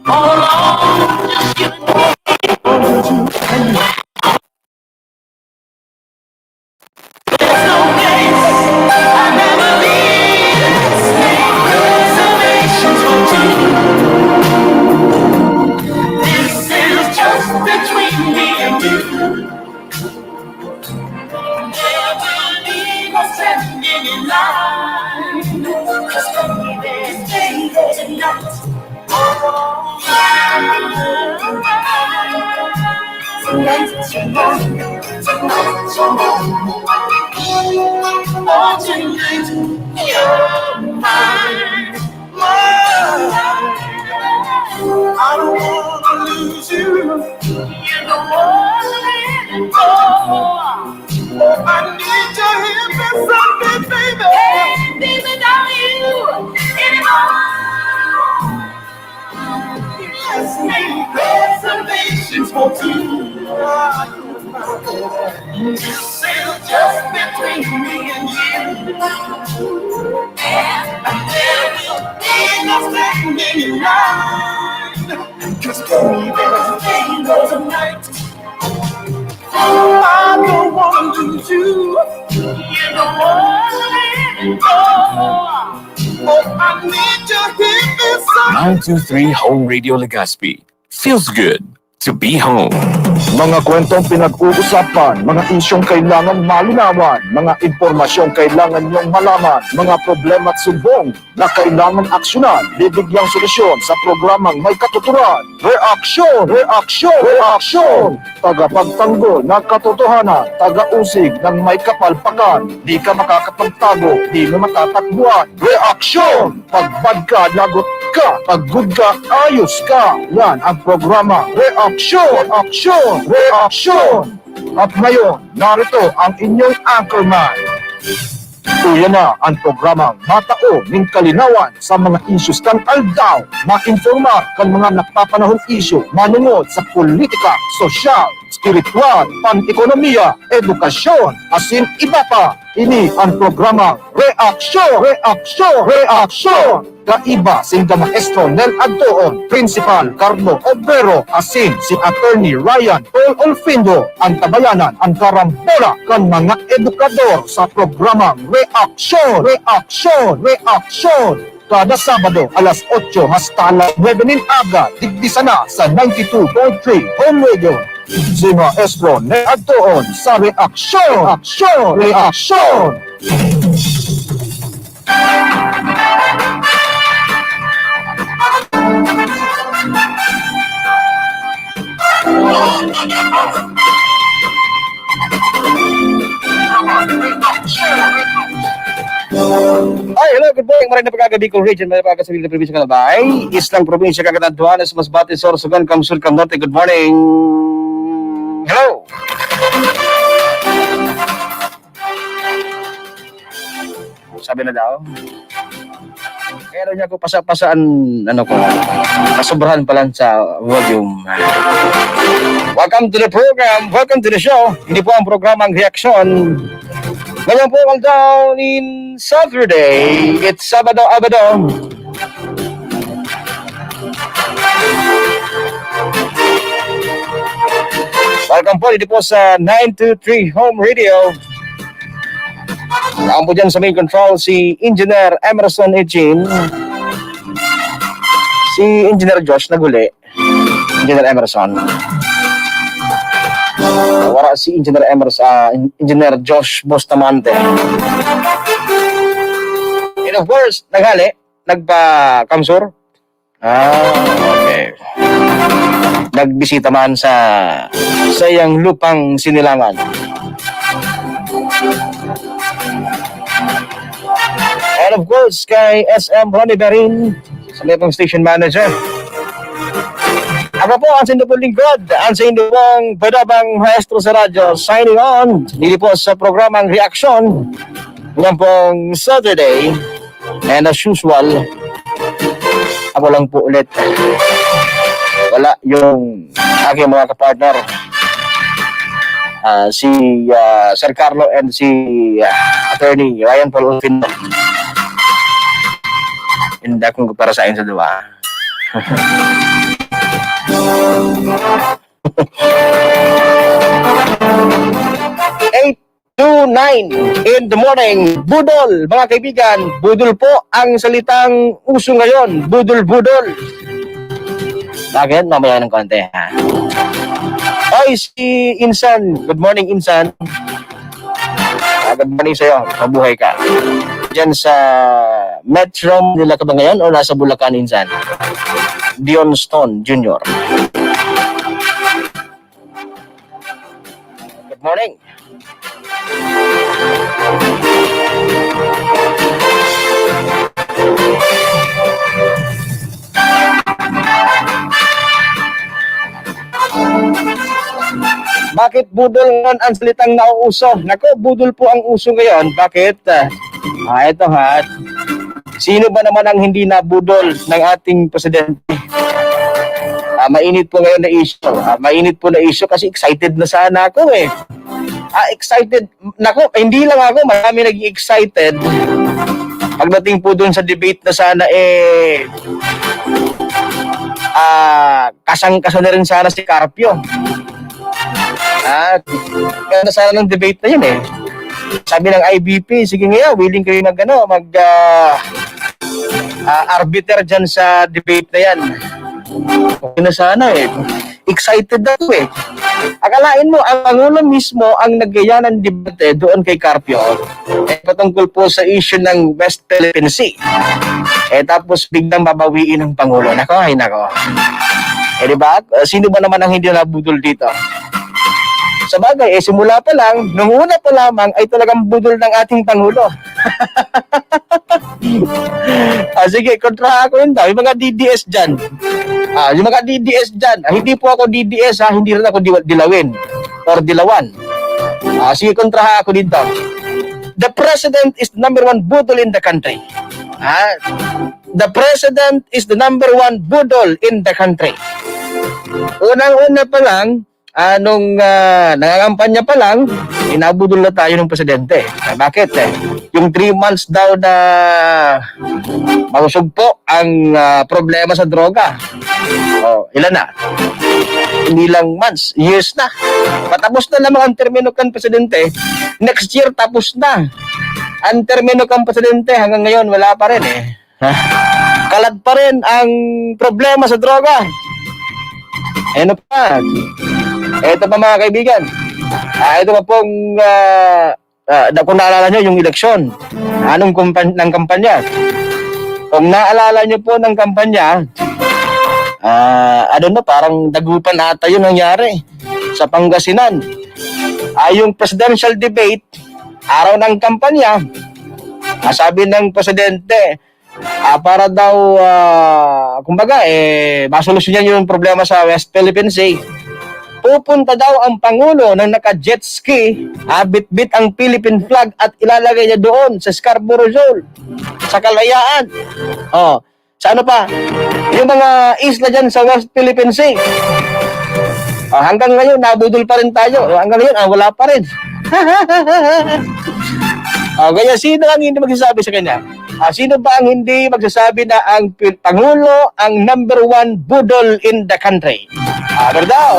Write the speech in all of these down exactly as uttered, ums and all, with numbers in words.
All alone, just you and me. There's no place I'd rather be. Let's make reservations for two. This is just between me and you. Never leave us standing in line. Just baby, stay there tonight. Oh, tonight, tonight, tonight, tonight. Oh, tonight, you're mine. I don't wanna lose you. You don't wanna let it go. Oh, I need you here beside me, baby. Can't be without you anymore. Let's make reservations for two. This is just between me and you. And there will be no standing in line. Just baby, stay there tonight. I don't wanna lose you. You don't wanna let it go. Oh, I need you here beside. Nine two three Home Radio Legazpi. Feels good to be home. Mga kwentong pinag-uusapan, mga isyong kailangan malinawan, mga impormasyong kailangan niyong malaman, mga problema at sumbong na kailangan aksyonan, bibigyang solusyon sa programang may katuturan. Reaksyon! Reaksyon! Reaksyon! Tagapagtanggol ng katotohanan, taga-usig ng may kapalpakan. Di ka makakapagtago, di mo matatakbuhan. Reaksyon! Pag bad ka, lagot ka. Pag good ka, ayos ka. Yan ang programa Reaksyon! Reaksyon! Reaksyon! At ngayon, narito ang inyong anchorman. Uyan na ang programang matao ning kalinawan sa mga issues kan aldaw, mainformar kan mga napapanahong isyu manongod sa politika, sosyal, espiritual, pan-ekonomiya, edukasyon, asin iba pa. Ini ang programang Reaksyon! Reaksyon! Reaksyon! Kaiba sinda Maestro Nel Adtoon, Principal Carlo Obrero, asin si Attorney Ryan Paul Olfindo, ang tabayanan, ang karambola kan mga edukador sa programang Reaksyon! Reaksyon! Reaksyon! Kada Sabado, alas otso hasta alas nuebe nin aga, digdi sana sa ninety-two point three Home Radio. Si Maestro Nel Adtoon sa Reaksyon! Reaksyon! Reaksyon! Ay, hello, good morning. Maray na pagkagabi kong region, maray na pagkagabi sa Probinsya Kalabay, Islang Probinsya, Caguetan, Duanes, Masbate, Sorsogon, Kamsur, Kamnorte. Good morning. Hello. Sabi na daw. Kaya daw niya ako pasa-pasaan, ano ko, kasobrahan pa lang sa volume. Welcome to the program. Welcome to the show. Hindi po ang programang Reaksyon. Ngayon po, aldaw in Saturday. It's Sabado, Abado. Welcome po dito po sa nine two three Home Radio. Ako po dyan sa main control, si Engineer Emerson Echin. Si Engineer Josh naghuli. Engineer Emerson. Wala si Engineer Emerson, ah, Engineer Josh Bustamante. And of course, naghali, nagpa-Kamsur. Ah, okay. Nagbisita man sa, sa iyang lupang sinilangan. And of course, kay S M Ronnie Berin, sa may pang station manager. Ako po ang saindo pong lingkod, ang saindo pong padabang maestro sa radyo, signing on. Dito po sa programang Reaksyon, ngayon pong Saturday. And as usual, ako lang po ulit. Wala yung aking mga kapartner. Ah, si, ah, Sir Carlo and si, ah, Attorney Ryan Paul Ulfin. Hindi akong para sa inyo sa duwa. nine in the morning. Budol, mga kaibigan, budol po ang salitang uso ngayon. Budol-budol. Bakit? Mamaya ng konti, ha? Oy, si Insan. Good morning, Insan. Ah, good morning sa'yo. Mabuhay ka. Diyan sa Metro Manila ka ba ngayon o nasa Bulacan, Insan? Dion Stone Junior. Good morning. Bakit budol ngayon ang salitang nauuso? Nako, budol po ang uso ngayon. Bakit? Ah, ah, ito ha. Sino ba naman ang hindi nabudol ng ating presidente? Ah, mainit po ngayon na issue. Ah, mainit po na issue kasi excited na sana ako eh. Ah, excited. Nako, hindi lang ako. Marami naging excited. Pagdating po dun sa debate na sana eh, ah, kasang-kasa na rin sana si Carpio. Ah, ganda sana ng debate na yun eh. Sabi ng I B P, "Sige nga, willing kayo mag, ano, mag, ah, ah, arbiter dyan sa debate na yan." Okay na sana eh. Excited ako eh. Akalain mo, ang Pangulo mismo ang nagaya ng debate doon kay Carpio. Eh, patungkol po sa issue ng West Philippine Sea. Eh, tapos biglang babawiin ng Pangulo. Nako, ay nako. Eh, di ba? Eh, sino ba naman ang hindi nabudol dito? Sa bagay, eh, simula pa lang, nung una pa lamang, ay talagang budol ng ating Pangulo. Ah, sige, kontra ako yun daw. Yung mga D D S dyan. Ah, yung mga D D S dyan. Ah, hindi po ako D D S ha, hindi rin ako diwa- dilawin or dilawan. Ah, sige, kontra ako dito. The president is the number one budol in the country. Ah, the president is the number one budol in the country. Unang-una pa lang, ah, nung, ah, nangangampanya pa lang, inabudol na tayo ng presidente. Ah, bakit eh? Yung three months daw na mausog po ang, ah, problema sa droga. Oh, ilan na? Hindi lang months, years na. Patapos na lamang ang termino kan presidente. Next year, tapos na. Ang termino kan presidente hanggang ngayon, wala pa rin eh. Kalat pa rin ang problema sa droga. Ano pa? Ito pa, mga kaibigan. Ah, ito pa pong, ah, ah, na-, kung naalala nyo yung eleksyon. Anong kumpan-, ng kampanya? Kung naalala nyo po ng kampanya, ah, ano na, parang dagupan ata yun nangyari sa Pangasinan. Ah, yung presidential debate, araw ng kampanya, ah, sabi ng presidente, ah, para daw, ah, kumbaga, eh, masolusyonan yung problema sa West Philippine Sea. Pupunta daw ang Pangulo ng naka-jet ski, ah, bitbit ang Philippine flag at ilalagay niya doon sa Scarborough Shoal, sa Kalayaan. Oh, sa ano pa? Yung mga isla dyan sa West Philippine Sea. Ah, hanggang ngayon, nabudol pa rin tayo. Hanggang ngayon, ah, wala pa rin. Ah, kaya sino ang hindi magsasabi sa kanya? Ah, sino ba ang hindi magsasabi na ang Pil-, Pangulo ang number one budol in the country? Ah, pero daw.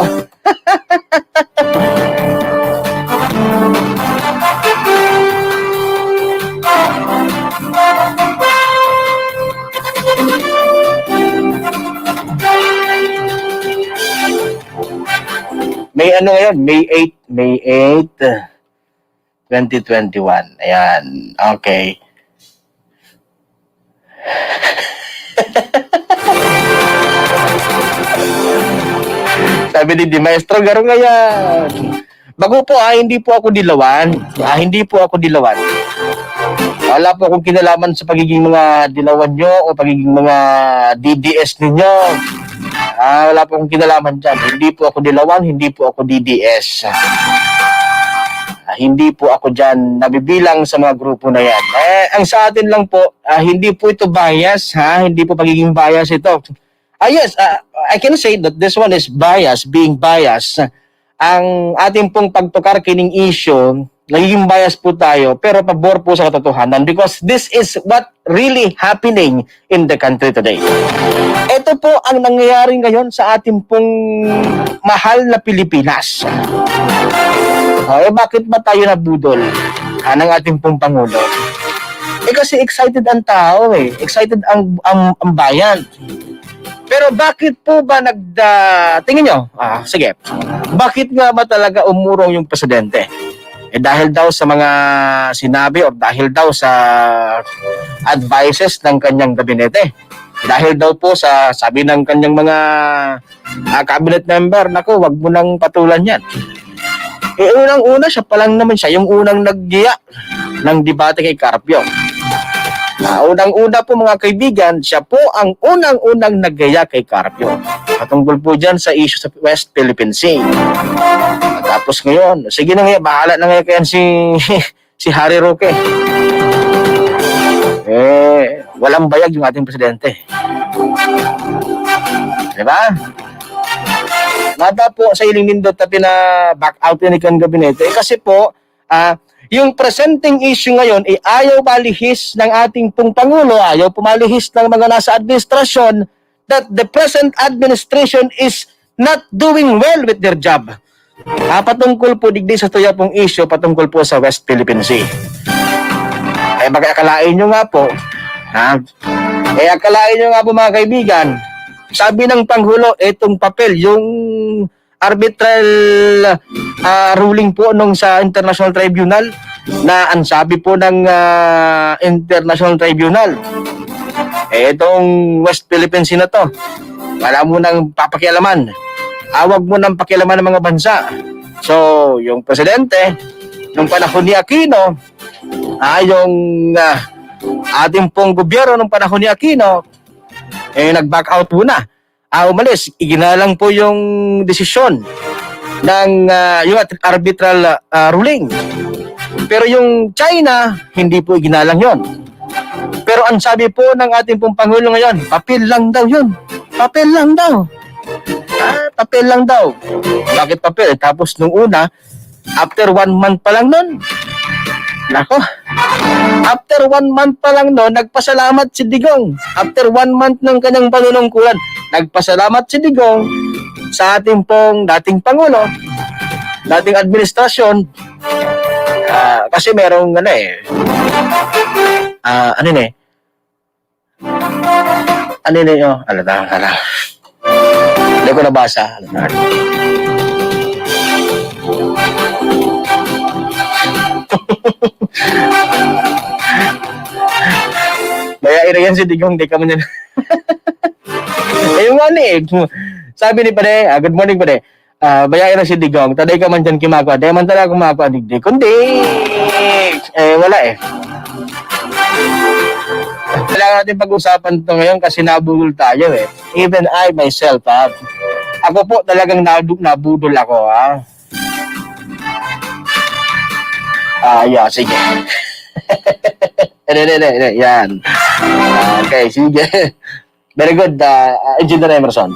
May ano ngayon? May eight, May eight, twenty twenty-one. Ayan. Okay. Sabi ni Di Maestro, garo ngayon. Bago po, ah, hindi po ako dilawan. Ah, hindi po ako dilawan. Wala po akong kinalaman sa pagiging mga dilawan nyo o pagiging mga D D S ninyo. Ah, wala po akong kinalaman dyan. Hindi po ako dilawan, hindi po ako D D S. Ah, hindi po ako dyan nabibilang sa mga grupo na yan. Eh, ang sa atin lang po, ah, hindi po ito bias, ha? Hindi po pagiging bias ito. Ah, yes, ah, I can say that this one is bias, being bias. Ang ating pong pagtukar kining issue, nagiging bias po tayo, pero pabor po sa katotohanan because this is what really happening in the country today. Ito po ang nangyayari ngayon sa ating pong mahal na Pilipinas. Eh, bakit ba tayo nabudol? Ah, ng ating pong Pangulo. Eh, kasi excited ang tao eh. Excited ang, ang, ang bayan. Pero bakit po ba nag... ah, tingin nyo? Ah, sige. Bakit nga ba talaga umurong yung presidente? Eh, dahil daw sa mga sinabi or dahil daw sa advices ng kanyang gabinete? Dahil daw po sa sabi ng kanyang mga ah, cabinet member, naku, wag mo nang patulan yan. Eh, unang-una, siya pa lang naman, siya yung unang naggiya ng debate kay Carpio. Ah, unang-una po, mga kaibigan, siya po ang unang-unang naggiya kay Carpio. Patungkol po dyan sa issue sa West Philippine Sea. Tapos ngayon, sige na nga, bahala na nga kayan si, si Harry Roque. Eh, walang bayag yung ating presidente. Di ba? Nata po sa iling nindot na pina-back out ni kan gabinete. Eh, kasi po, ah, yung presenting issue ngayon, eh, ayaw malihis ng ating pong Pangulo, ayaw po malihis ng mga nasa administrasyon that the present administration is not doing well with their job. Ah, patungkol po digdi sa tuya pong issue patungkol po sa West Philippine Sea. Eh, baka akalain nyo nga po, ha? Eh, akalain nyo nga po, mga kaibigan, sabi ng Pangulo, itong papel, yung arbitral, ah, ruling po nung sa International Tribunal, na ang sabi po ng, ah, International Tribunal, eh, itong West Philippine Sea na to, wala mo nang papakialaman. Awag mo nang pakialaman ng mga bansa. So, yung presidente, nung panahon ni Aquino, ah, yung, ah, ating pong gobyerno nung panahon ni Aquino, eh, nag-back out muna. Ah, umalis, iginalang po yung desisyon ng, ah, yung at-, arbitral, ah, ruling. Pero yung China, hindi po iginalang yon. Pero ang sabi po ng ating pong Pangulo ngayon, papel lang daw yun. Papel lang daw. Ah, papel lang daw. Bakit papel? Eh, tapos nung una, after one month pa lang nun, nako, after one month pa lang nun, nagpasalamat si Digong. After one month ng kanyang panunungkulan, nagpasalamat si Digong sa ating pong dating Pangulo, dating administrasyon. Ah, kasi merong ano eh, ah, ano yun eh, ano yun eh, oh, ala, ala, ala. Hindi ko nabasa. Ala, ala. Bayae ra yan si Digong, di ka man yan. Eh, yung ano eh, sabi ni Pare, ah, good morning, Pare. Ah, bayae ra si Digong, taday ka man dyan kumakua. Di man talaga kumakua, digdi. Kundi, eh, wala eh. Kailangan natin pag-usapan to ngayon kasi nabudol tayo eh. Even I myself, ha. Ako po talagang nabu-, nabudol ako, ha. Ah, yeah, sige. Hindi, hindi, hindi, hindi, yan. Okay, sige. Very good, ah, ah, Engineer Emerson.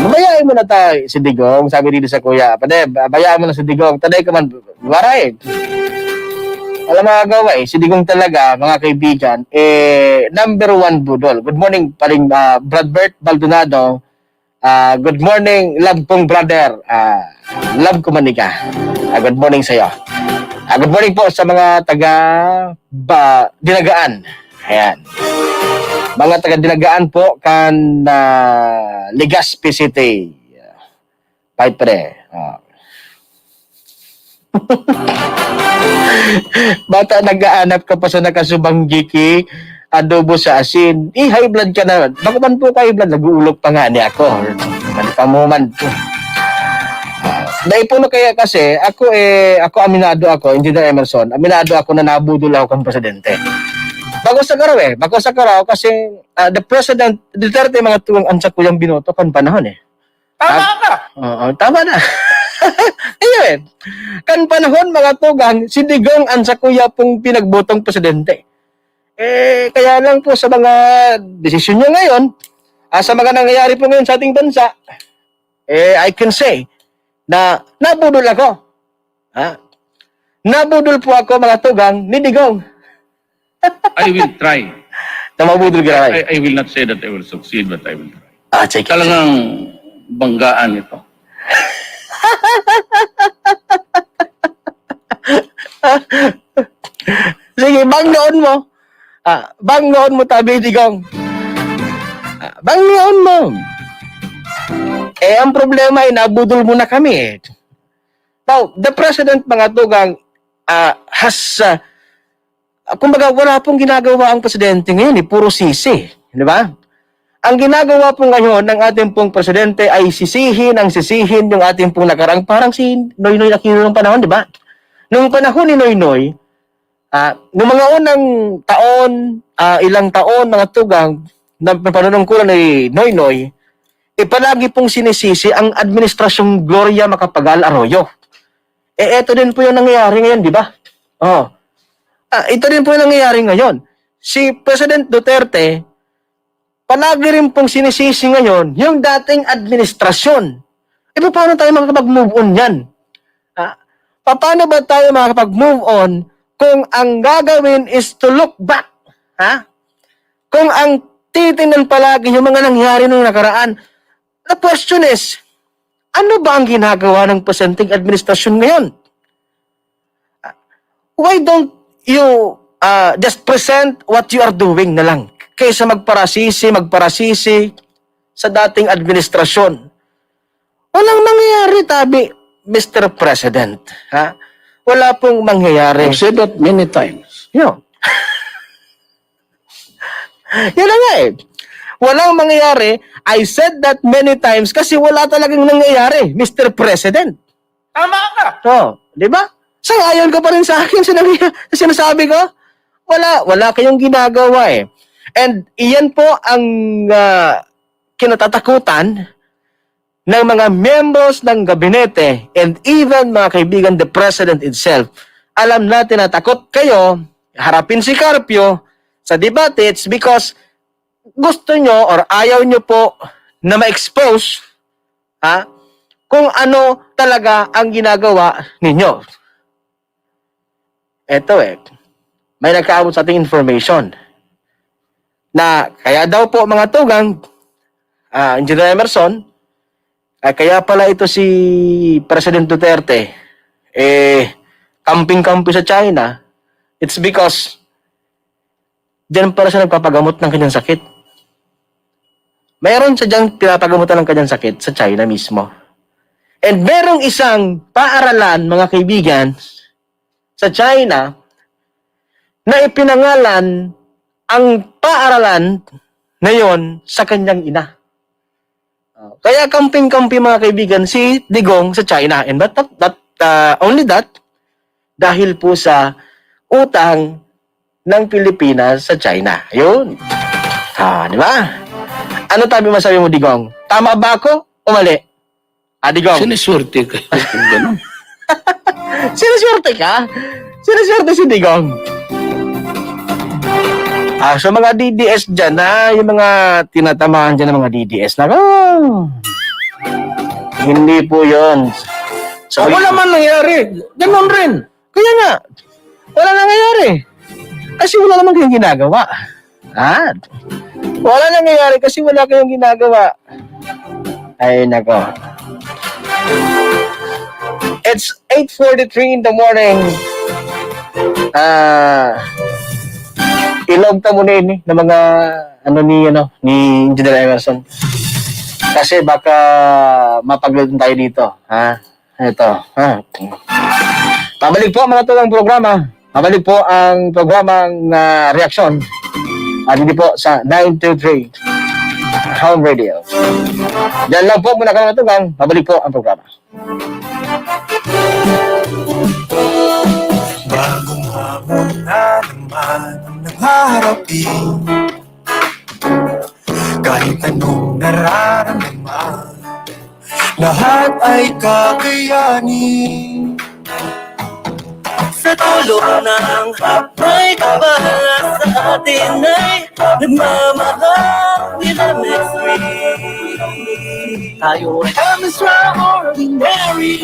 Bayae mo na ta, si Digong, sabi dito sa kuya. Pare, ba-, bayae mo na si Digong. Taday ka man, waray. Alam, mga gawa eh, si Digong talaga, mga kaibigan, eh, number one budol. Good morning, paring, ah, Brad Bert Baldonado. Ah, good morning, love kong brother. Ah, love ko man ika. Ah, good morning sa'yo. Ah, good morning po sa mga taga ba, Dinagaan. Ayan. Mga taga Dinagaan po kan, ah, Legazpi City. Fight, pre. Ah. Bata, nag-aanap ka pa sa nakasubang giki, adobo sa asin. Eh, high blood ka na. Bako man po ka high blood, nag-uulok pa nga ni ako. Ano pa mo man? Ah, dahil po na kaya kasi, ako eh, ako aminado ako, Engineer Emerson, aminado ako na nabudol ako kang presidente. Bako sa karaw eh, bako sa karaw kasi ah, the President Duterte, mga tuwang ansa ko yung binoto kan panahon eh. Tama Tab-, ka! Oo, tama na. Ayun eh. Kan panahon, mga tugang, si Digong ang sa kuya pong pinagbotong presidente. Eh, kaya lang po sa mga desisyon niya ngayon, ah, sa mga nangyayari po ngayon sa ating bansa, eh, I can say na nabudol ako. Ha? Nabudol po ako, mga tugang, ni Digong. I will try. Na mabudol ka na I, kayo. I, I will not say that I will succeed, but I will try. Ah, sige. Talagang banggaan ito. Sige, banggaon mo. Ah, banggaon mo tabi, Digong. Ah, banggaon mo. Eh, ang problema, inabudol mo na kami, eh. Now, the president, mga tugang, ah, has, ah, ah, kumbaga, wala pong ginagawa ang presidente ngayon, eh. Puro sisi, di ba? Ang ginagawa po ngayon ng ating pong presidente ay sisihin ang sisihin yung ating pong nakarang, parang si Noynoy Aquino nung panahon, di ba? Nung panahon ni Noynoy, ah, nung mga unang taon, ah, ilang taon, mga tugang, na panunungkulan ni Noynoy, eh, palagi pong sinisisi ang administrasyong Gloria Macapagal Arroyo. Eh, eto din po yung nangyayari ngayon, di ba? Oh. Ah, ito din po yung nangyayari ngayon. Si President Duterte, palagi rin pong sinisisi ngayon yung dating administrasyon. E, paano tayo makakapag-move on yan? Ha? Paano ba tayo makakapag-move on kung ang gagawin is to look back? Ha? Kung ang titingnan palagi yung mga nangyari nung nakaraan, the question is, ano ba ang ginagawa ng presenteng administrasyon ngayon? Why don't you, ah, just present what you are doing na lang kaysa magparasisi, magparasisi sa dating administrasyon? Walang mangyayari, tabi, Mister President. Ha? Wala pong mangyayari. I've said that many times. Yun. Yun na nga eh. Walang mangyayari. I said that many times kasi wala talagang nangyayari, Mister President. Tama ka. Oh, di ba? Sangayon ka pa rin sa akin sa nangyay-, sa sinasabi ko. Wala, wala kayong ginagawa eh. And iyan po ang, ah, kinatatakutan ng mga miyembros ng gabinete and even, mga kaibigan, the president itself. Alam natin na takot kayo harapin si Carpio sa debate. It's because gusto nyo or ayaw nyo po na ma-expose, ha, kung ano talaga ang ginagawa ninyo. Eto eh, may nagkaabot sa ating information na kaya daw po, mga tugang, ah, Engineer Emerson, ay kaya pala ito si President Duterte, eh, kamping-kampi sa China, it's because diyan pala siya nagpapagamot ng kanyang sakit. Mayroon siya diyang pinapagamutan ng kanyang sakit sa China mismo. And merong isang paaralan, mga kaibigan, sa China na ipinangalan ang paaralan na yon sa kanyang ina. Oh, kaya kamping-kampi, mga kaibigan, si Digong sa China. And that, that, that, ah, only that, dahil po sa utang ng Pilipinas sa China. Yun. Ah, di ba? Ano tabi masabi mo, Digong? Tama ba ako o mali? Ah, Digong. Siniswerte ka. Ganun. Siniswerte ka? Siniswerte si Digong. Ah, so mga D D S dyan, ha? Yung mga tinatamaan dyan ng mga D D S na, ah, hindi po yun. So, wala man nangyari. Ganun rin. Kaya nga, wala nangyayari. Kasi wala naman kayong ginagawa. Ha? Wala nangyayari kasi wala kayong ginagawa. Ay, nako. It's eight forty-three in the morning. Ah, ilog ta muna ini ng mga, ano, ni, ano, ni Engineer Emerson. Kasi baka mapagalitan tayo dito, ha? Ito, ha? Pabalik po, mga tugang, programa. Pabalik po ang programang, ah, Reaksyon. At hindi po sa nine two three Home Radio. Diyan lang po muna kami, mga tugang. Pabalik po ang programa. Bagong hamon na naman ang haharapin. Kahit anong nararamdaman, lahat ay kakayanin. Sa tulong ng may kapal, sa atin ay nagmamahal, ni M X three. Tayo ay M X three Ordinary.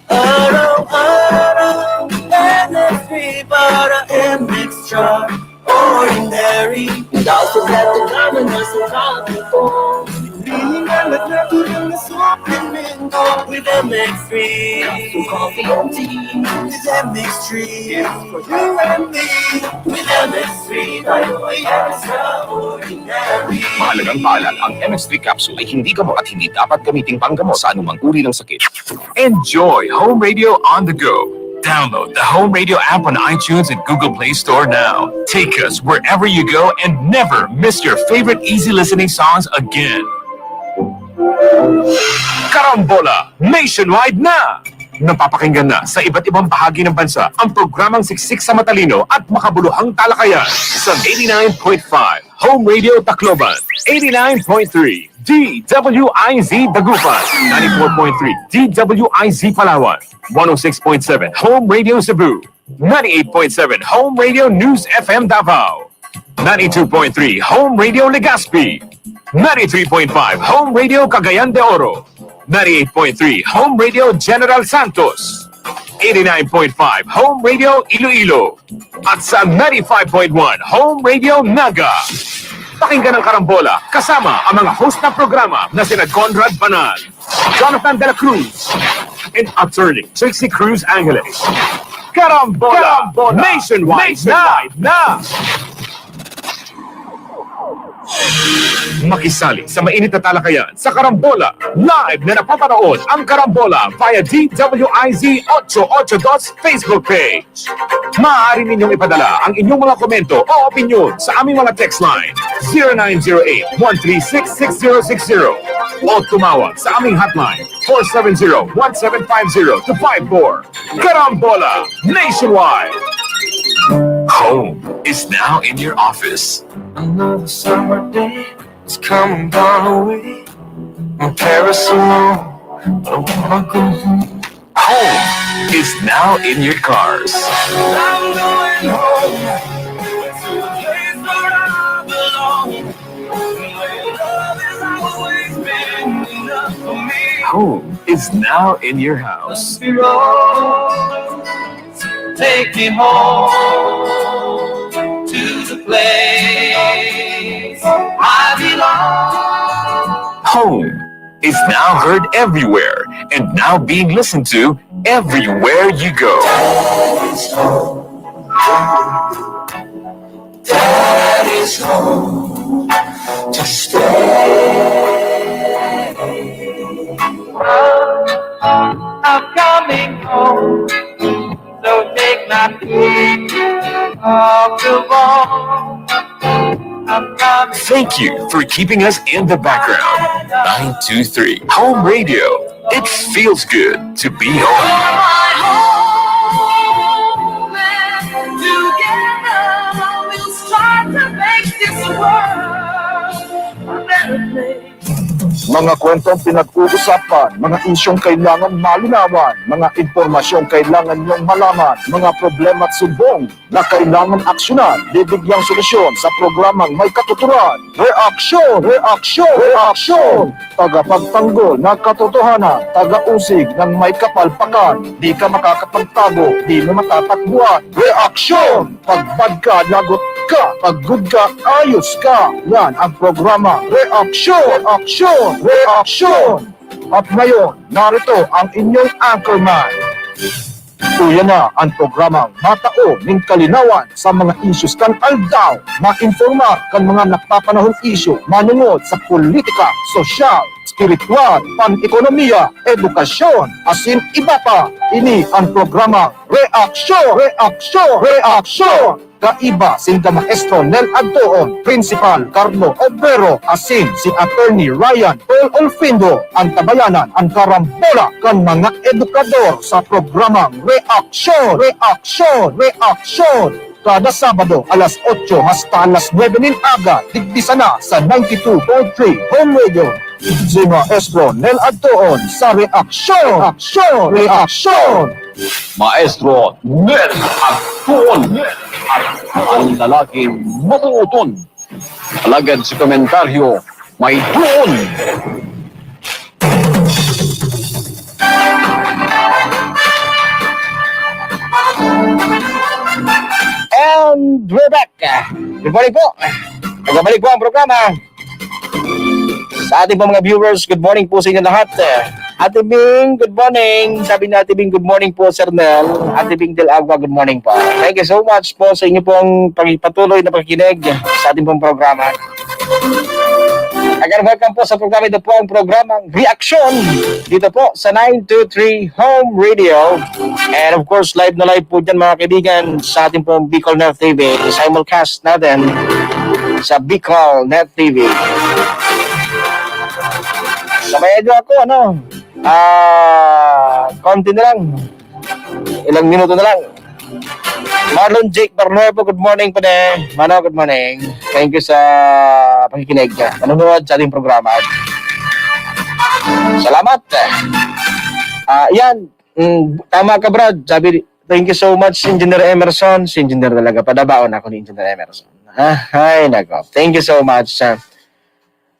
Araw-araw, M X three para M X Char Ordinary. Daw sa dati naman na sa dati ko. Hindi Alat natural na suplemento with M X three. Capsule coffee and tea with M X three. Yes, for you and me with M X three. Tayo ay extraordinary. Mahalagang paalala, ang M X three capsule ay hindi gamot at hindi dapat gamiting panggamot sa anumang uri ng sakit. Enjoy Home Radio on the go. Download the Home Radio app on iTunes and Google Play Store now. Take us wherever you go and never miss your favorite easy listening songs again. Karambola, nationwide na! Napapakinggan na sa iba't ibang bahagi ng bansa ang programang siksik sa matalino at makabuluhang talakayan sa eighty-nine point five Home Radio Tacloban, eighty-nine point three D W I Z Dagupan, ninety-four point three D W I Z Palawan, one oh six point seven Home Radio Cebu, ninety-eight point seven Home Radio News F M Davao, ninety-two point three Home Radio Legazpi, ninety-three point five Home Radio Cagayan de Oro, ninety-eight point three Home Radio General Santos, eighty-nine point five Home Radio Iloilo, at sa ninety-five point one Home Radio Naga. Pakinggan ang Karambola kasama ang mga host ng programa na sina Conrad Banal, Jonathan de la Cruz, and Attorney Trixie Cruz Angeles. Karambola, Karambola, nationwide, nationwide na! Makisali sa mainit na talakayan sa Karambola. Live na napapanood ang Karambola via D W I Z eight eight two Facebook page. Maaari ninyong ipadala ang inyong mga komento o opinyon sa aming mga text line, zero nine zero eight, one three six, six zero six zero, o tumawag sa aming hotline, four seven zero, one seven five zero to five four. Karambola, nationwide! Home is now in your office. Another summer day is coming down the way. I'm Paris alone, I don't wanna go home. Home is now in your cars. I'm going home to a place where I belong. Where love has always been enough for me. Home is now in your house. Be wrong. Take me home to the place I belong. Home is now heard everywhere and now being listened to everywhere you go. That is home to stay. I'm coming home, so take my feet off the wall. I'm coming. Thank you for keeping us in the background. Nine two three Home Radio. It feels good to be home. My home, and together we'll strive to make this world a better place. Mga kwentong pinag-uusapan, mga isyong kailangan malinawan, mga impormasyong kailangan niyong malaman, mga problema at sumbong na kailangan aksyonan, bibigyang solusyon sa programang may katuturan. Reaksyon! Reaksyon! Reaksyon! Tagapagtanggol ng katotohanan, taga-usig ng may kapalpakan. Di ka makakapagtago, di mo matatakbuhan. Reaksyon! Pag bad ka, lagot ka. Pag good ka, ayos ka. Yan ang programa Reaksyon! Reaksyon! Reaksyon! At ngayon, narito ang inyong anchorman. Uya na ang programang matao nin kalinawan sa mga issues kan aldaw, mainformar kan mga napapanahong isyu manongod sa politika, sosyal, espiritual, pan-ekonomiya, edukasyon, asin iba pa. Ini ang programa Reaksyon! Reaksyon! Reaksyon! Kaiba sinda Maestro Nel Adtoon, Principal Carlo Obrero, asin si Attorney Ryan Paul Olfindo, ang tabayanan, ang karambola kan mga edukador sa programang Reaksyon! Reaksyon! Reaksyon! Kada Sabado, alas otso hasta alas nuebe nin aga, digdi sana sa ninety-two point three Home Radio. Si Maestro Nel Adtoon sa Reaksyon! Reaksyon! Reaksyon! Maestro Nel Adtoon, at ang lalaking matuuton. Alagad si komentaryo, may doon. And we're back. Good morning po. Nagbabalik po ang programa. Sa ating pong mga viewers, good morning po sa inyo lahat. Ate Bing, good morning. Sabi ni Ate Bing, good morning po, Sir Nel. Ate Bing Del Agua, good morning po. Thank you so much po sa inyo pong pagpatuloy na pakikinig sa ating pong programa. Again, welcome po sa programa. Ito po ang programang Reaksyon dito po sa nine two three Home Radio. And of course, live na live po dyan, mga kaibigan, sa ating pong Bicol Net T V. Simulcast natin sa Bicol Net T V. Sa may edyo ako, ano, ah, konti na lang. Ilang minuto na lang. Marlon Jake Barnuevo, good morning po, ne. Mano, good morning. Thank you sa pakikinig, nanonood sa ating programa. Salamat. Ah, yan. Mm, tama ka, Brad. Sabi, thank you so much, Engineer Emerson. Si Engineer talaga, padabaon ako ni Engineer Emerson. Ah, ay, nako. Thank you so much. Ah,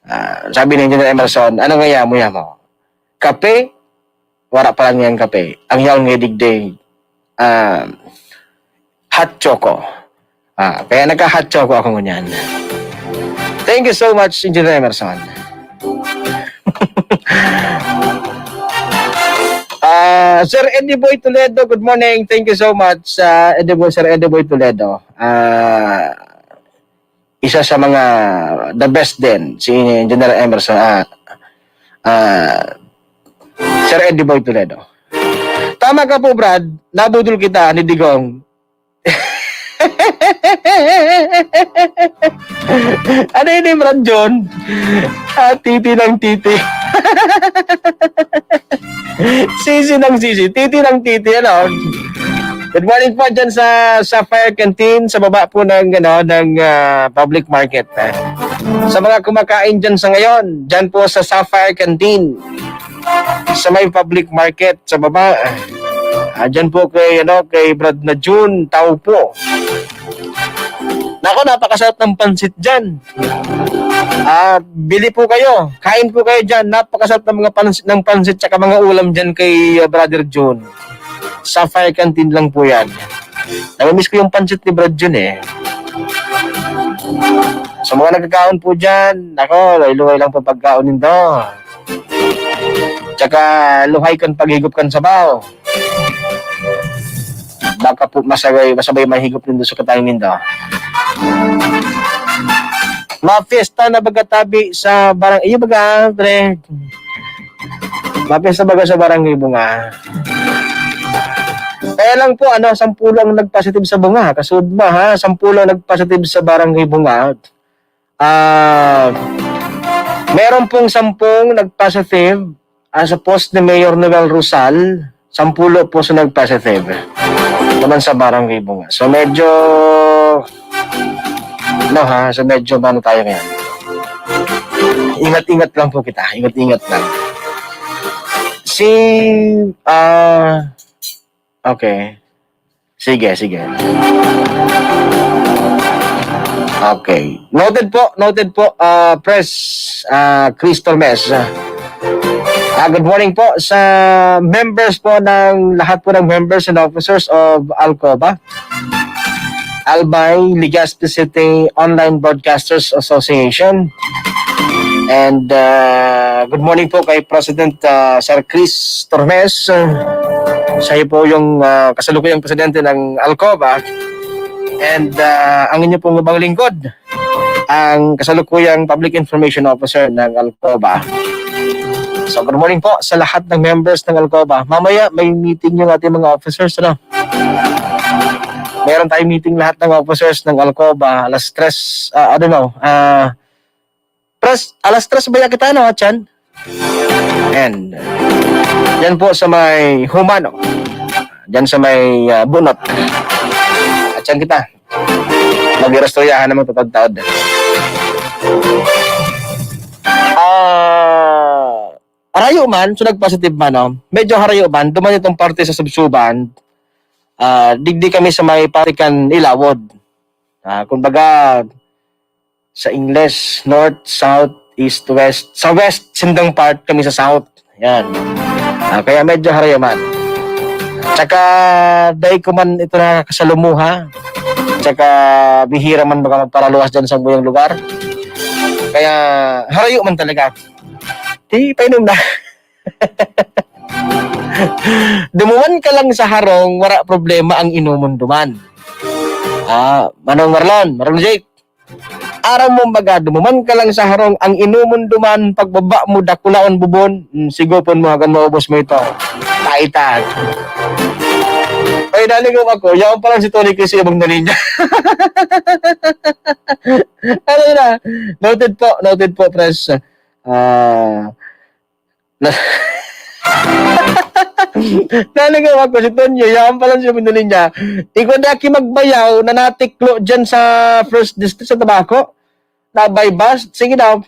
ah, sabi ni Engineer Emerson, ano nga yamo, yamo? Kape? Wala pa lang yan kape. Ang yaon nga digdi, ah, hot choco. Ah, kaya nagka-hot choco ako ngunyan. Thank you so much, Engineer Emerson. Ah, Sir Eddie Boy Toledo, good morning. Thank you so much, ah, Eddie Boy, Sir Eddie Boy Toledo. Ah, isa sa mga the best din, si Engineer Emerson, ah, ah, Sir Eddie Boy Toledo. Tama ka po, Brad. Nabudol kita ni Digong. Ano yun, Brad John? Ah, titi ng titi. Sisi ng sisi, titi ng titi, ano? Good morning po dyan sa Sapphire Canteen, sa baba po ng, ano, ng, ah, public market, eh. Sa mga kumakain dyan sa ngayon, dyan po sa Sapphire Canteen, sa may public market, sa baba. Ah, dyan po kay, ano, kay Brad na June, tao po. Nako, napakasarap ng pansit dyan. Ah, bili po kayo. Kain po kayo dyan. Napakasarap ng mga pans-, ng pansit tsaka mga ulam dyan kay, ah, Brother June. Sapphire Canteen lang po yan. Namimiss ko yung pansit ni Brad June, eh. Sa mga nagkakaon po dyan, nako, luhay-luhay lang po pagkaon nindo. Tsaka luhay kan paghigop kan sabaw. Baka po masabay, masabay mahigop nindo sa katayong nindo. Mafiesta na baga tabi sa barang-, iyo baga, pre. Mafiesta baga sa Barangay Bunga. Kaya lang po, ano, sampulo ang nagpositive sa Bunga. Kasud mo, ha? Sampulo ang nagpositive sa Barangay Bunga. Ah, meron pong sampung nagpositive, ah, sa post ni Mayor Noel Rosal, sampulo po sa nagpositive naman sa Barangay Bunga. So, medyo, no ha, so medyo ano tayo ngayon. Ingat-ingat lang po kita, ingat-ingat lang. Si, ah, okay. Sige, sige. Okay. Noted po, noted po, ah, Pres, ah, Chris Tormes. Ah, good morning po sa members po ng lahat po ng members and officers of Alcoba. Albay, Legazpi City Online Broadcasters Association. And, ah, good morning po kay President, ah, Sir Chris Tormes. Ah, siya po yung, ah, kasalukuyang presidente ng Alcoba. And, ah, ang inyo pong ibang lingkod, ang kasalukuyang Public Information Officer ng Alcoba. So, good morning po sa lahat ng members ng Alcoba. Mamaya, may meeting yung ating mga officers, ano? Meron tayong meeting lahat ng officers ng Alcoba, alas tres, ah, I don't know, ah, pres-, alas tres ba yan kita, no, Chan? And, yan po sa may Humano. Diyan sa may, ah, Bunot. At yan kita. Mag-irastoryahan naman, tutod-taod. Ah, harayo man, so nag-positive man, no? Medyo harayo man, duman itong parte sa Subsuban, ah, digdi kami sa may parte kan Ilawod. Ah, kumbaga, sa Ingles, north, south, east, west. Sa west, sindang part kami sa south. Yan. Ah, kaya medyo harayo man. Tsaka, dai ko man ito nakakasalumuha. Tsaka, bihira man baka magparaluwas dyan sa buyang lugar. Kaya, harayo man talaga. Di, painom na. Dumuman ka lang sa harong, wara problema ang inumon duman. Ah, Manong Marlon, Marlon Jake. Aram mo baga, dumuman ka lang sa harong, ang inumon duman, pagbaba mo, dakulaon bubon, hmm, sigopon mo, hanggang maubos mo ito. Taitan. Ay, naligom ako. Yaon pa lang si Tony Chris, ibang na niya. Ano na? Noted po, noted po, Pres. Ah, na, naligaw ako si Tonyo, yan pala siya minuli niya. Ikaw na ki magbayaw na natiklo dyan sa First District sa Tabaco. Na by bus. Sige daw.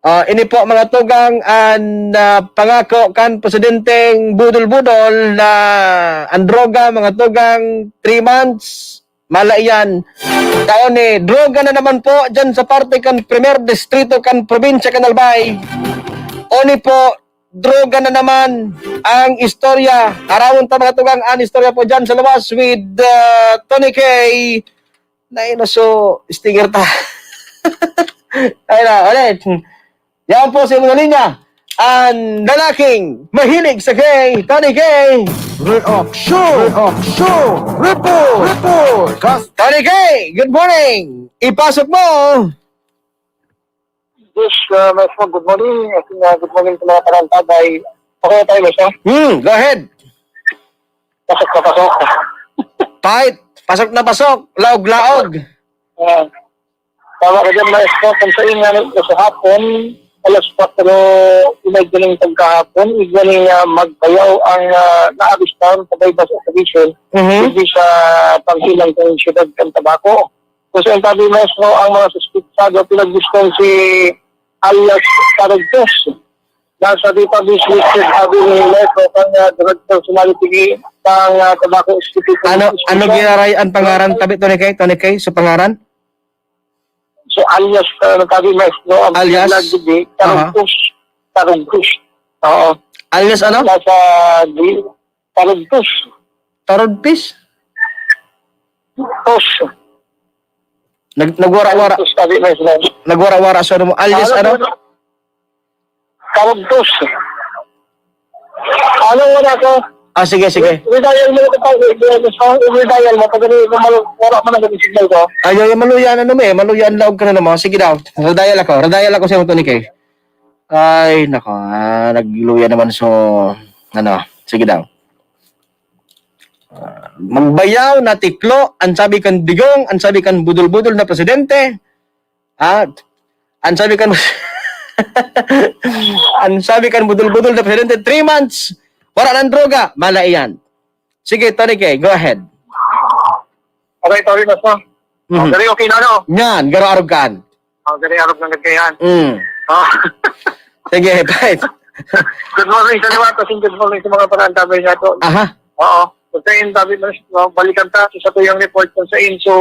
Ah, ini po, mga tugang, an ah, pangako kan Presidenteng Budol-Budol na ang droga, mga tugang, three months, mala iyan. Taon ni, droga na naman po dyan sa parte kan Primer Distrito kan Probinsya kan Albay. Oni po, droga na naman ang istorya. Arawon ta, mga tugang, an istorya po dyan sa luwas with ah, Tony K. Naino, so, stinger ta. Ayun na, ulit. Yan po si mga linya. Ang lalaking mahilig sa gay, Tony K. Reaction! Reaction! Report! Report! Kas- Tony K, good morning! Ipasok mo! Yes, uh, Maestro, good morning. I think, uh, good morning sa mga parantabay. Okay tayo, Maestro? Hmm, go ahead. Pasok na pasok. Fight! Pasok na pasok! Laog-laog! Ah, tama ka dyan, Maestro. Kung sa inyo, sa hapon, alas kwatro y medya ng pagkahapon, igwa ning, ah, magbayaw ang, ah, naarestuhan sa Baybas Exhibition, Mhm. hindi sa panghilang ng siyudad kan Tabaco. Kung sa intabi, Maestro, ang mga suspitsado, pinagdiskuhan si alias Taragtos. Nasa database listed, sabi ni Maestro, kan, ah, drug personality ng, ah, Tabaco City Police Ano, ano Station. Giraray ang pangaran, tabi, Tony K? Tony K, sa pangaran? So, alias, ah, nagsabi, Maestro, ang Alias? pinagdidi, Aha. Tarugtos. Tarugtos. Oo. Alias ano? Nasa di, Tarugtos. Tarugpis? Tos. Nag-, nagwara-wara. Tarugtos, sabi, Maestro. Nagwara-wara sa ano mo. Alias ano? Karugtos. Ano, wala ko? Ah, sige, sige. Redial mo ito pa, redial mo, redial mo, pag ano, wala, wala man ang signal ko. Ayaw, yung maluyan, ano, may, maluyan, laog ka na naman. Sige daw, redial ako, redial ako sa Tony K. Ay, nako, ah, nagluya naman, so, ano, sige daw. Ah, magbayaw na tiklo, ang sabi kan digong, ang sabi kan budol-budol na presidente, at ang sabi kan, ang sabi kan budol-budol na presidente, three months, wala nang droga, mala iyan. Sige, Tony K, go ahead. Okay, sorry, Maestro. Mhm. Pero okay na, no? Yan, garo arog kan. Oh, dali, arog ng nagkayan. Mm. Oh. Sige, fight. Good morning sa lahat. As in, good morning sa mga parantabay nga to. Aha. Oo. Kung sa inyo, sabi mo, no, balikan ta sa tuyang report kung sa inyo. So,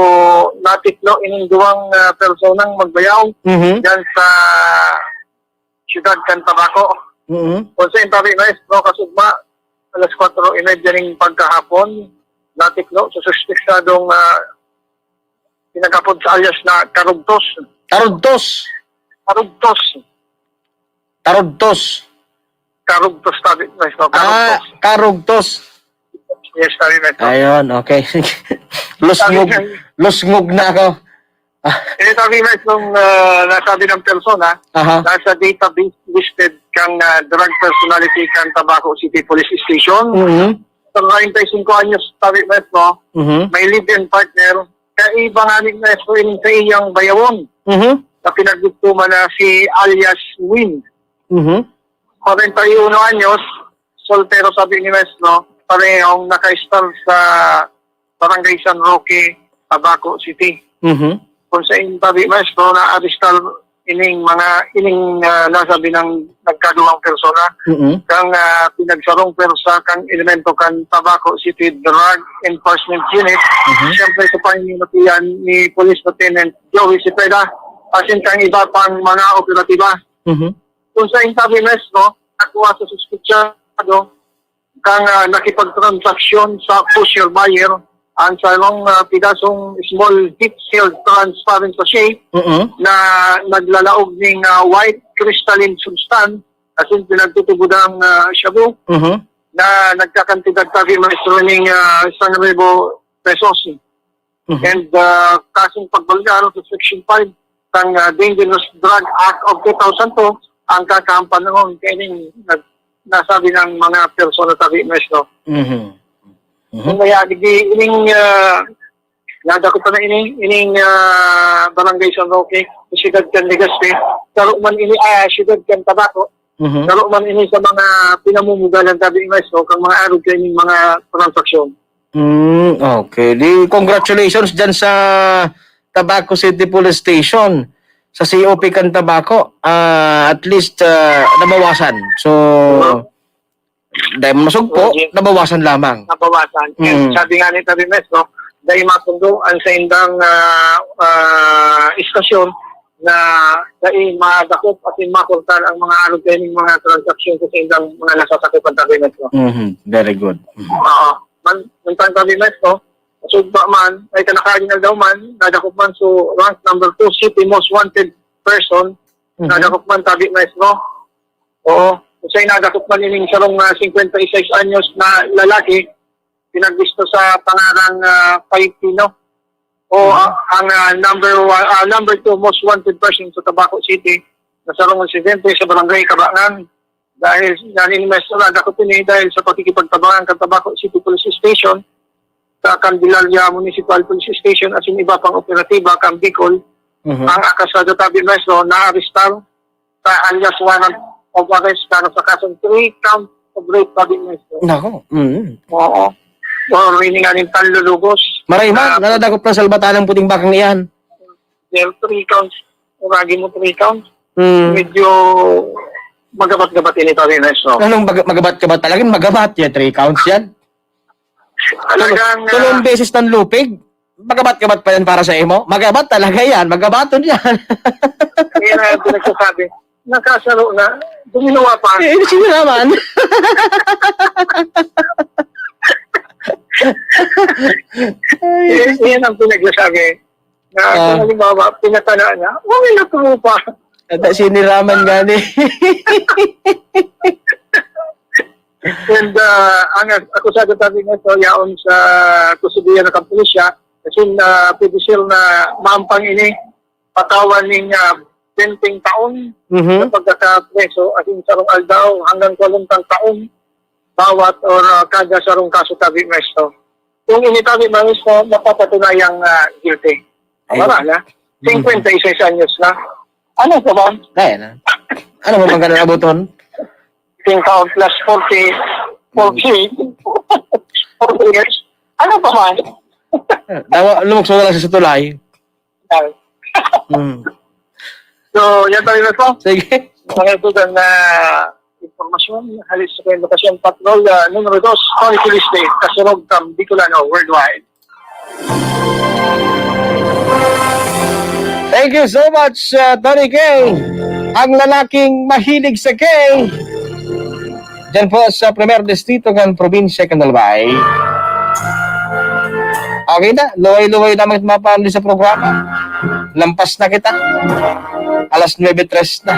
natiklo ining duwang, ah, personang magbayaw Mhm. dyan sa siyudad kan Tabaco. Mhm. Kung sa inyo, sabi, Maestro, kasugma, alas kwatro y medya ning pagkahapon, natiklo sa suspeksadong, ah, pinagkapod sa alias na Karugtos. Karugtos. Karugtos. Karugtos. Karugtos, tabi, Maestro. Ah, Karugtos. Karugtos. Yes, tabi, Maestro. Ayun, okay. Lusngog, Sabi ng lusngog na ako. Ah. Eh, tabi, Maestro, ah, nasabi ng persona, Aha. nasa database listed kang, ah, drug personality kang Tabaco City Police Station. Mhm. Treinta y cinco anyos, tabi, Maestro. Mhm. May live-in partner. Kaiba nga ni Maestro, in sa iyang bayawon Mhm. na pinagdugtuman na si alias Win. Mhm. Kwarenta y uno anyos, soltero, sabi ni Maestro, parehong naka-stall sa Barangay San Roque, Tabaco City. Mhm. Kung sa intabi, Maestro, na-arestar ining mga, ining, ah, nasabi ng nagkaduwang persona, Mhm. kang, ah, pinagsarong pwersa kang elemento kan Tabaco City Drug Enforcement Unit, Mhm. siyempre sa panginginapian ni Police Lieutenant Joey Cepeda, asin kang iba pang mga operatiba. Mhm. Kung sa intabi, Maestro, nakuha sa suspetsado, kang, ah, nakipagtransaksyon sa pusher buyer ang sarong, ah, pidasong small heat-sealed transparent sachet Mhm. na naglalaog ning, ah, white crystalline substance asin pinagtutubod ang ah, shabu Mhm. na nagkakantidad tabi maestro ning ah, isang libo pesos. Mhm. And ah, kasong pagbalga ano, sa Section five ng ah, Dangerous Drug Act of two thousand two ang kakaang panahon kaya ning nag- nasabi ng mga persona tabi maestro. Mhm. Mhm. Kung kaya, di, ining uh, nadako pa na ini, ining ah, barangay San Roque, siyudad kan Legazpi, saro man ini, ah, siyudad kan Tabaco, Mhm. saro man ini sa mga pinamumugalan tabi maestro, kang mga arog kaining mga transaksyon. Mm, okay. Di, congratulations dyan sa Tabaco City Police Station. Sa C O P kan Tabaco, ah, at least ah, nabawasan. So, dahil masugpo, Roger. Nabawasan lamang. Nabawasan. And Mm. sabi nga ni Tabi Maestro, dahil matundo ang sa indang ah, ah, istasyon na dahil madakop at makurtar ang mga arog kaining mga transaksyon sa indang mga nasasakupan Tabi Maestro. Mhm. Very good. Mhm. Oo. Man, mantang Tabi Maestro, sugba man, ay kanakain aldaw man, nadakop man so rank number two city most wanted person, Mhm. nadakop man Tabi Maestro. Oo. Usay nadakop man ining sarong ah, fifty-six anyos na lalaki, pinagbisto sa pangarang ah, Faitino. O Mhm. ah, ang ah, number one, ah, number two most wanted person sa Tabaco City na sarong residente sa barangay Kabangan. Dahil yan ini maestro nadakop ini dahil sa pakikipagtabangan kan Tabaco City Police Station sa Candelaria Municipal Police Station asin iba pang operatiba kan Bicol. Mhm. Ang akasado tabi maestro naarestar sa alias warrant of arrest para sa kasong three count of rape tabi maestro. Nako. Mm. Oo. Or meaning aning panlulugos. Maray man, Ah, nanadakop na sa Albatanan puting bakang iyan. There three counts. Uragi mo three counts. Mm. Medyo magabat-gabat ini tabi maestro. Anong mag- magabat-gabat talaga? Magabat yan, three counts yan. Talagang, Tulong ah, beses ng lupig, magabat-gabat pa yan para sa imo? Magabat talaga yan, magabaton yan. Kaya na yung pinagsasabi, nakasaro na, guminawa pa. Eh, sino naman? Ay, Yan, yan ang pinagsasabi. Na, Ah. kung halimbawa, pinatana na, okay na po pa. Ata siniraman gani. And uh, ang akusado tabi nga ito, yaon sa kusubian na kapulisya, kasi na pwede sila na maampang ini, patawan ning uh, twenty taon Mhm. sa pagkakapreso, as in sarong aldaw hanggang kwalong taon bawat or uh, kada sarong kaso tabi maestro. Kung ini tabi maestro, mapapatunayang uh, guilty. Ayun. Wala na. Mhm. Fifty-six anyos na. Ano pa ba? Kaya na. Ano mo bang ganun abuton? Fifteen taon plus forty, forty, forty years. Ano pa man? Dawa, lumukso na lang siya sa tulay. Hmm. So, yan tayo na po. Sige. Mga tugang na impormasyon, halis sa Lokasyon Patrol, ah, numero dos, Tony Kiliste, Kasurog, Tam, Bicolano, Worldwide. Thank you so much, uh, Tony K. Ang lalaking mahilig sa K. Diyan po sa Primer Distrito ng Probinsya ng Albay. Okay na, luway-luway naman ito mapandi sa programa. Lampas na kita. Alas nuebe tres na.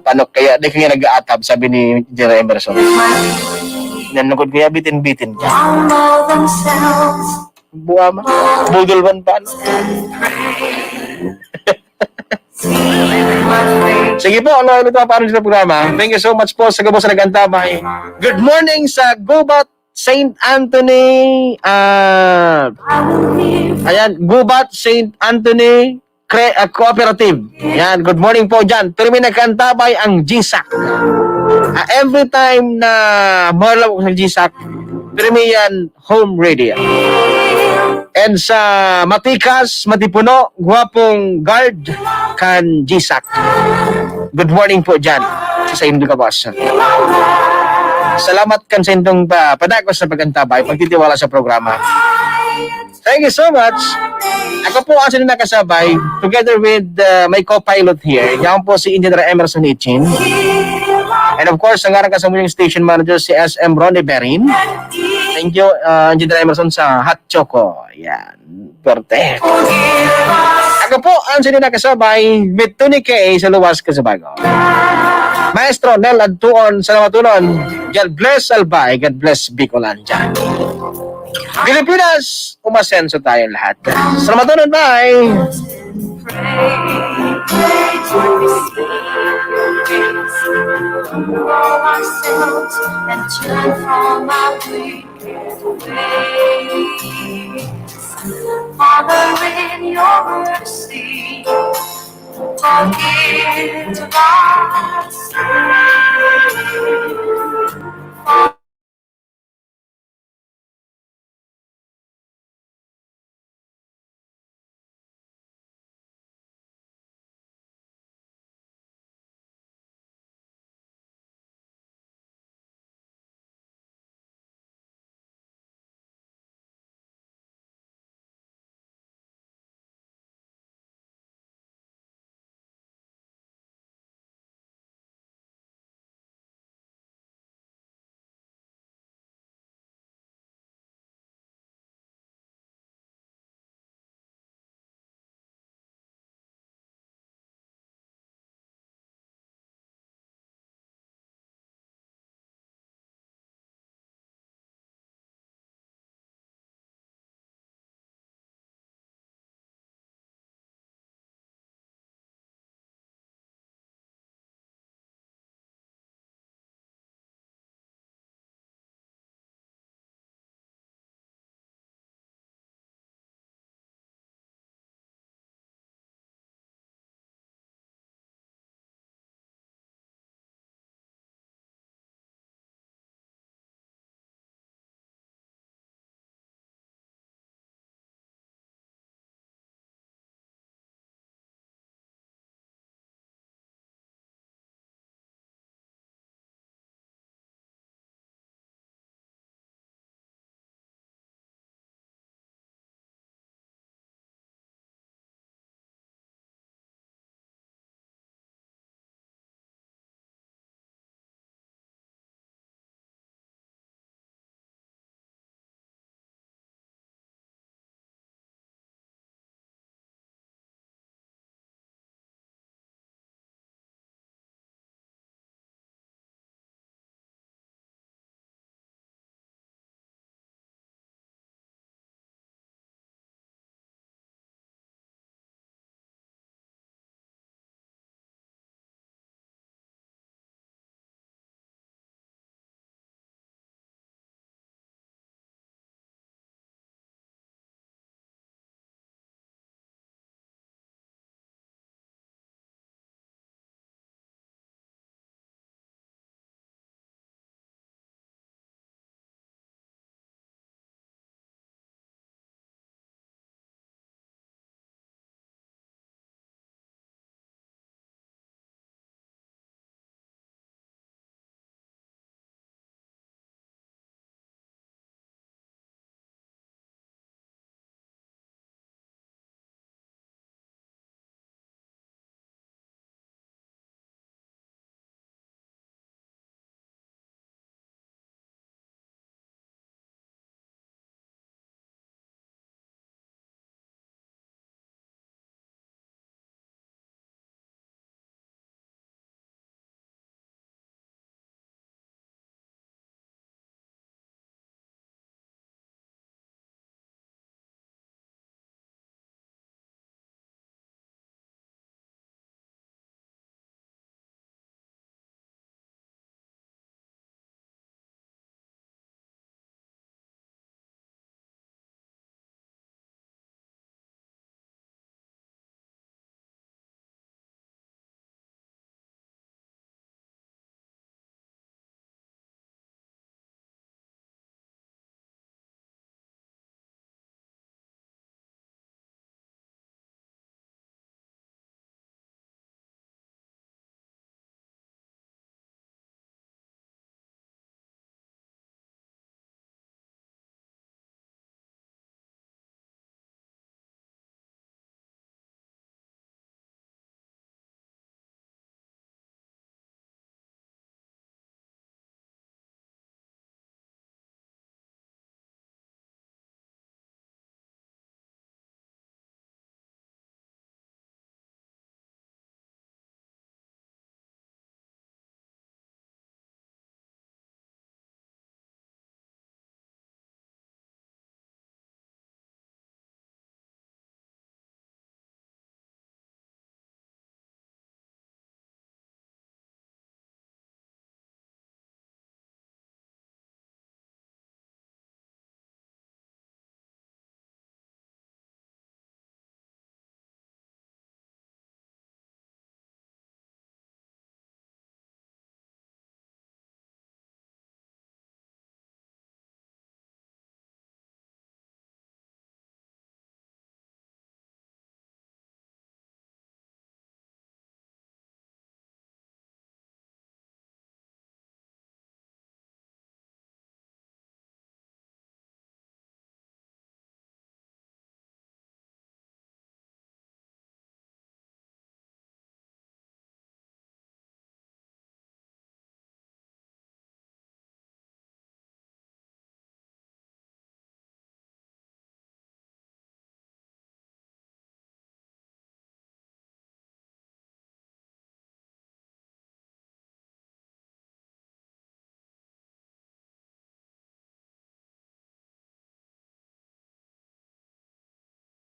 Paano kaya? Di kaya nag-aatab, sabi ni General Emerson. Nanukod kaya bitin-bitin ka. Buwa ma. Budol man pa, no? Sige po, ano, ano ito, paano sa programa? Thank you so much po sa gabos na nag-antabay. Good morning sa Gubat Saint Anthony. Ah, ayan, Gubat Saint Anthony Cre- ah, Cooperative. Yan, good morning po dyan. Pero may nagkantabay ang G SAC. Ah, every time na mahulog sa G SAC, pero may yan, home radio. And sa matikas, matipuno, gwapong guard kan G SAC. Good morning po dyan sa inyong gabos. Salamat kan sa inyong pa, padagos na pag-antabay, pagtitiwala sa programa. Thank you so much. Ako po ang sinong nakasabay, together with uh, my co-pilot here. Yan po si Engineer Emerson Ichin. And of course, ang arang kasamuyang station manager si S M Ronnie Berin. Thank you, uh, Engineer Emerson, sa Hot Choco. Yan. Suerte. Ako po ang sinina kasabay, Mituni K sa Luwas, Kasabago. Maestro Nel Antuon, salamatonon. God bless, Albay. God bless, Bicolandia. Pilipinas, umasenso tayo lahat. Salamatonon, bye! Humble ourselves and turn from our wicked ways. Father, in your mercy, forgive our sins.